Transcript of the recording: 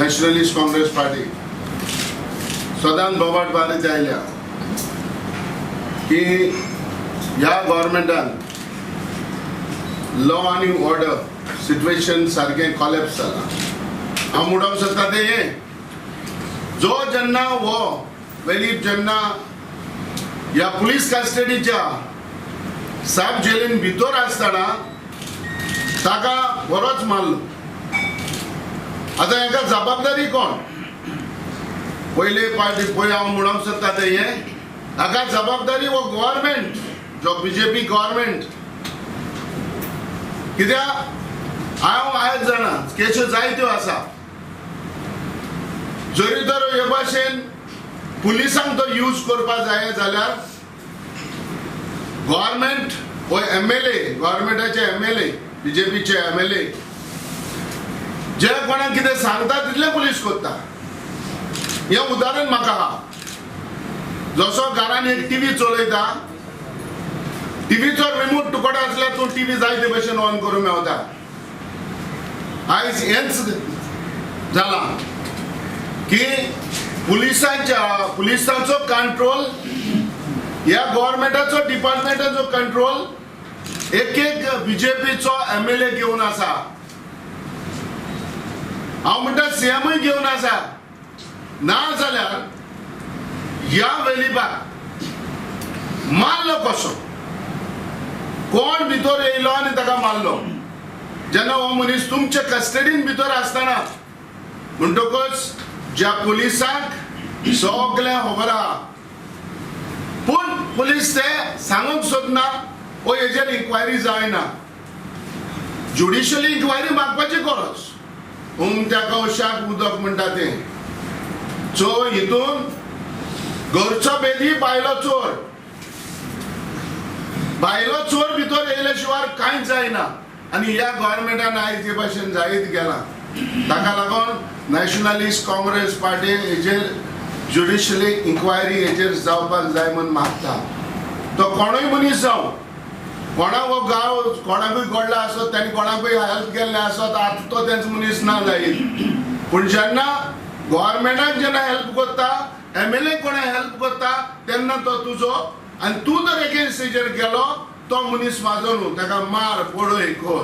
Nationalist Congress party सदांच बोबाट मारीत आयल्या की ह्या गव्हर्मेंटान लॉ आनी ऑर्डर सिट्युएशन सारकें कॉलेप्स जालां. हांव म्हणूंक सोदता तें हें, जो जेन्ना हो वेलीप जेन्ना ह्या पुलीस कस्टडीच्या सब जेलीन भितर आसतना ताका बरोच मारलो. आतां हेका जबाबदारी कोण? पयले पार्टी पळय हांव म्हणूंक सोदता तें हें, हाका जबाबदारी हो गव्हर्मेंट, जो बीजेपी गव्हर्मेंट. कित्याक हांव आयज जाणा केश्यो जायत्यो आसा, जरी तर हे भाशेन पुलिसांक तो यूज करपा जाय जाल्यार गव्हर्मेंट हो एमएलए, गव्हर्मेंटाचे एमएलए, बीजेपीचे एमएलए जे कोणाक कितें सांगता तितलें पुलीस करता. हें उदाहरण म्हाका आहा. जसो घरान एक टीव्ही चलयता, टीव्हीचो रिमोट तुकडो आसल्यार तूं टीव्ही जाय ते भशेन ऑन करूंक मेवता. आयज हेंच जालां की पुलिसांचो कंट्रोल, ह्या गव्हर्मेंटाचो डिपार्टमेंटाचो कंट्रोल एक एक बीजेपीचो एमएलए घेवन आसा. हांव म्हणटा सीएमूय घेवन आसा. ना जाल्यार ह्या वेलिपाक मारलो कसो? कोण भितर येयलो आनी ताका मारलो? जेन्ना हो मनीस तुमच्या कस्टडीन भितर आसतना, म्हणटकच ज्या पुलिसांक सगळें खबर आहा, पूण पुलीस ते सांगूंक सोदना ओ हेजेर इन्क्वायरी जायना. ज्युडिशियल इन्क्वायरी मागपाची गरज. उमत्या कवशाक उदक म्हणटा तें. सो हितून घरचो बेदी बायलो चोर, बायलो चोर भितर येयल्या शिवाय कांयच जायना. आनी ह्या गव्हर्मेंटान आयज हे भाशेन जायत गेला. ताका लागून नॅशनलिस्ट काँग्रेस पार्टी हेजेर ज्युडिशियली इन्क्वायरी हेजेर जावपाक जाय म्हूण मागता. तो कोणूय मनीस जावं, कोणाक हो गांव कोणाकूय गोडला आसत, ताणें कोणाकूय हेल्प केल्लें आसत, आतां तो तेंचो मनीस ना जायत, पूण जेन्ना गव्हर्मेंटाक जेन्ना हेल्प करता, एमएलए कोणा हेल्प करता, तेन्ना तो तुजो. आनी तूं जर एगेन्स्ट तेजेर गेलो, तो मनीस म्हाजो न्हू, ताका मार पडय कर.